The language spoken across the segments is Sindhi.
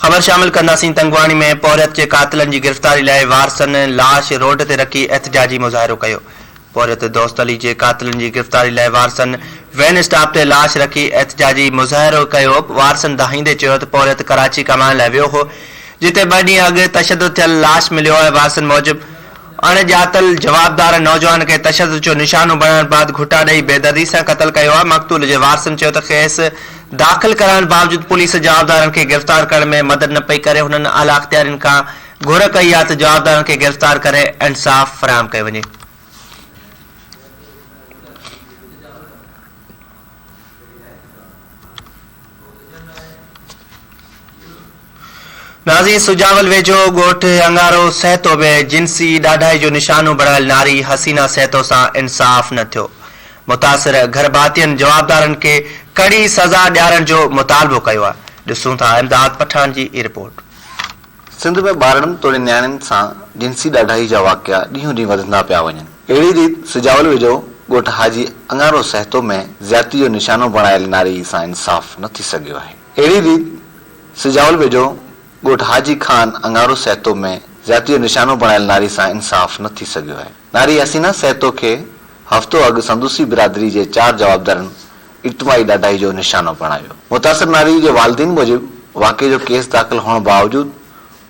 خبر شامل ڪنداسين تنگواڻي ۾ پورهيت جي قاتلن جي گرفتاري لاء وارثن لاش روڊ تي رکي احتجاجي مظاهرو ڪيو. پورهيت دوست علي جي قاتلن جي گرفتاري لاء وارثن وين اسٽاپ تي لاش رکي احتجاجي مظاهرو ڪيو. وارثن دانهيندي چيو ته پورهيت ڪراچي ڪمائڻ لاء ويو هو جتي ٻه ڏينهن اڳ تشدد ٿيل لاش مليو آهي. وارثن موجب اڻ ڄاتل جوابدار نوجوان کي تشدد جو نشانو بڻائڻ بعد گهٽا ڏئي بيدردي سان قتل ڪيو آهي. مقتول جي وارثن چيو ته کيس داخل ڪرائڻ باوجود پوليس جوابدارن کي گرفتار ڪرڻ ۾ مدد نه پئي ڪري. هنن اعليٰ اختيارين کان گهر ڪئي آهي ته جوابدارن کي گرفتار ڪري انصاف فراهم ڪيو وڃي. ناظرين سجاول ويجهو ڳوٺ اڱارو سهتو ۾ جنسي ڏاڍائي جو نشانو بڻايل ناري حسينا سهتو سان انصاف نه ٿيو، متاثر گهرڀاتين جوابدارن کي ڪڙي سزا ڏيارڻ جو مطالبو ڪيو آهي، ڏسون ٿا امداد پٺاڻ جي هي رپورٽ. سنڌ ۾ ٻارڙن توڙي نياڻين سان جنسي ڏاڍائي جا واقعا ڏينهون ڏينهن وڌندا پيا وڃن. اهڙي ريت سجاول ويجهو ڳوٺ حاجي اڱارو سهتو ۾ زيادتي جو نشانو بڻايل ناري سان انصاف نه ٿي سگهيو آهي. اهڙي ريت سجاول ويجهو ڳوٺ حاجي خان اڱارو سهتو ۾ زيادتي جو نشانو بڻايل ناري سان انصاف نه ٿي سگهيو آهي. ناري حسينه سهتو کي هفتو اڳ سندس ئي برادري جي چار جوابدارن اجتماعي ڏاڍائي جو نشانو بڻايو. متاثر ناري جي والدين موجب واقعي جو ڪيس داخل هئڻ باوجود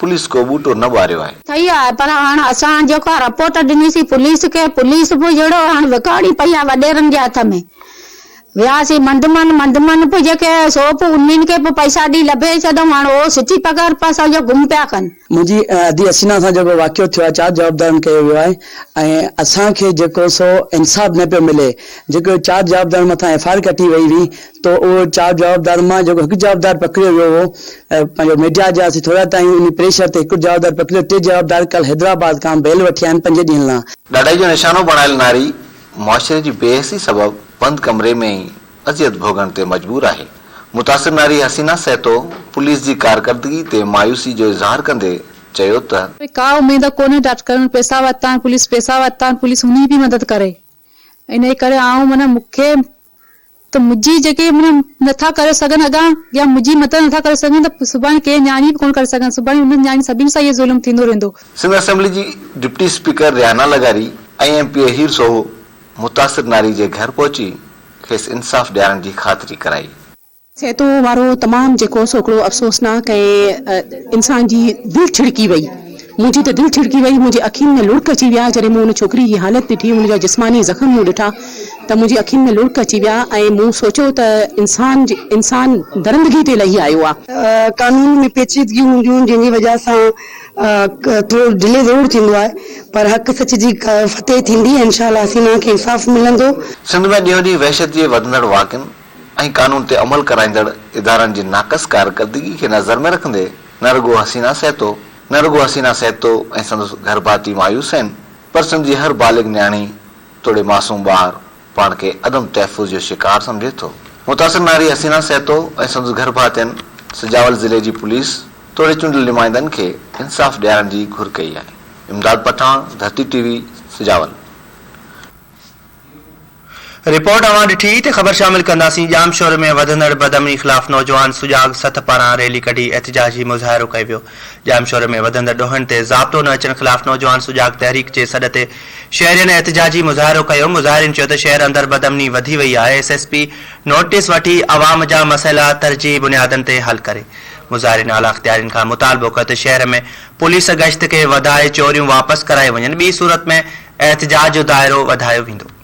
پوليس ڪو ٻوٽو نه ٻاريو آهي. ٿئي آهي پر هاڻ اسان جيڪو آ رپورٽ ڏنيسين پوليس کي پوليس به جهڙو هاڻ وڪاڻي پئي آ وڏيرن جي هٿ ۾ وياسين منڌمن منڌمن به جيڪي سو به انهن کي به پئسا ڏئي لڀي ڇڏئون هاڻ اهو سٺي پگهار به اسان جو گم پيا ڪن. منهنجي ادي حسينا سان جيڪو واقعو ٿيو آهي چار جوابدارن ڪيو ويو آهي ۽ اسان کي جيڪو سو انصاف نه پيو ملي جيڪو چار جوابدارن مٿان ايف I R ڪٽي وئي هئي تو اهو چار جوابدارن مان جيڪو هڪ جوابدار پڪڙيو ويو هو پنهنجو ميڊيا جا اسين ٿورا تائين انهي پريشر تي هڪ جوابدار پڪڙيو ٽي جوابدار ڪالهه حيدرآباد کان بيل وٺي آيا آهن پنج ڏينهن لا. ڏاڍائي جو نشانو بڻايل ناري معاشري جي بي حسي سبب بند ڪمري ۾ ئي اذيت ڀوڳڻ تي مجبور آهي. متاثر ناري حسينا سهتو پوليس جي ڪارڪردگي تي مايوسي جو اظهار ڪندي چيو ته. ڪا اميد ڪونهي ڊاڪٽرن پئسا ورتا آهن پوليس پئسا ورتا آهن پوليس انهي به مدد ڪري انهي ڪري آئون معنيٰ مون کي ته منهنجي جيڪي معنيٰ نٿا ڪري سگهن اڳيان يا منهنجي مدد نٿا ڪري سگهن ته سڀاڻي ڪنهن نياڻي به ڪونه ڪري سگهن سڀاڻي انهن نياڻين سڀني سان اهو ظلم ٿيندو رهندو. سنڌ اسيمبلي جي ڊپٽي اسپيڪر ريحانه لغاري ۽ ايم پي اي هير سوهو متاثر ناري جي گهر پهچي کيس انصاف ڏيارڻ جي خاطري ڪرائي. سهتو وارو تمام جيڪو سو هڪڙو افسوسناڪ ۽ انسان جي دل ڇڙڪي وئي منهنجي ته دل ڇڙڪي وئي منهنجي اکين ۾ لڙڪ اچي ويا جڏهن مون ان ڇوڪري جي حالت ڏٺي ان جا جسماني زخم مون ڏٺا ته منهنجي اکين ۾ لڙڪ اچي ويا ۽ مون سوچيو ته انسان انسان درندگي تي لهي آيو آ. قانون ۾ پيچيدگيون هونديون آهن جنهن جي وجهه سان ٿورو ڊلي ضرور ٿيندو آهي پر حق سچ جي فتح ٿيندي ۽ انشاء الله حسينا کي انصاف ملندو. سنڌ ۾ ڏينهون ڏينهن وحشت جي وڌندڙ واقعن ۽ قانون تي عمل ڪرائيندڙ ادارن جي ناقص ڪارڪردگي کي نظر ۾ رکندي نه رڳو حسينا سهتو نه رڳو حسينا سهتو ۽ سندس گهرڀاتي مايوس آهن پر سنڌ جي هر بالغ نياڻي توڙي معصوم ٻار پاڻ کي عدم تحفظ جو شڪار سمجهي ٿو. متاثر ناري حسينا سهتو ۽ سندس گهرڀاتين سجاول ضلعي جي پوليس توڙي چونڊيل نمائندن کي انصاف ڏيارڻ جي گهر ڪئي آهي. امداد پٺاڻ، ڌرتي ٽي وي، سجاول. رپورٽ اوهان ڏٺي ته خبر شامل ڪنداسين ڄامشوري ۾ وڌندڙ بدامني خلاف نوجوان سجاڳ سٿ پاران ريلي ڪڍي احتجاجي مظاهرو ڪيو ويو ڄامشوري ۾ وڌندڙ ڏوهن تي ضابطو نه اچڻ خلاف نوجوان سجاڳ تحريڪ جي سڏ تي شهرين احتجاجي مظاهرو ڪيو مظاهرين چيو ته شهر اندر بدامني وڌي وئي آهي ايس ايس پي نوٽيس وٺي عوام جا مسئلا ترجيحي بنيادن تي حل ڪري مظاهرين اعليٰ اختيارين کان مطالبو ڪيو ته شهر ۾ پوليس گشت کي وڌائي چوريون واپس ڪرايون وڃن ٻي صورت ۾ احتجاج جو دائرو وڌايو ويندو.